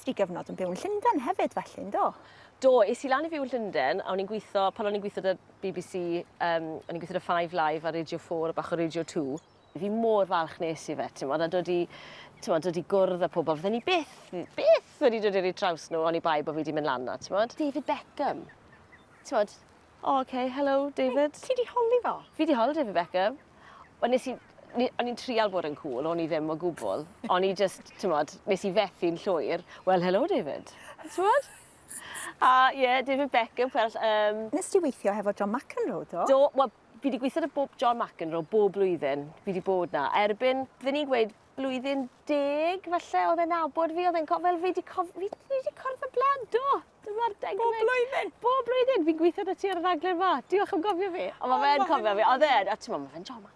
di gyfnod yn byw yn Llundain hefyd felly, yndo? Do, es i lan i fyw yn Llundain, a o'n i'n gweithio, pan o'n i'n gweithio 'da BBC, um, o'n i'n gweithio 'da Five Live a Radio 4 a bach o Radio 2. Fi mor falch nes i fe, t'mod, a dod i, t'mod, dod i gwrdd â pobl fydden i byth, byth wedi dod ar eu traws nhw oni bai bo' fi 'di mynd lan 'na, t'mod? David Beckham. T'mod, o ok, hello David. Ti 'di holi fo? Fi 'di holi David Beckham. Wel nes i ni- o'n i'n trial bod yn cŵl, o'n i ddim o gwbwl. O'n i jyst, t'mod, nes i fethu'n llwyr. Well hello David. T'mod? A ie, David Beckham, pwy arall, yym... Nes ti weithio hefo John McEnroe, do? Do, wel fi 'di gwitho 'da bob John McEnroe bob blwyddyn fi 'di bod 'na. Erbyn, fydden i'n gweud blwyddyn deg falle o'dd e'n nabod fi o'dd e'n co- fel fi 'di cof- fi fi 'di cwrdd â blant do! Dyma'r degfed... Bob blwyddyn? Bob blwyddyn! Fi'n gwitho 'da ti ar y raglen 'ma. Diolch am gofio fi. On' ma' fe yn cofio fi. O'dd e yn a t'mo' ma' fe'n John Mac...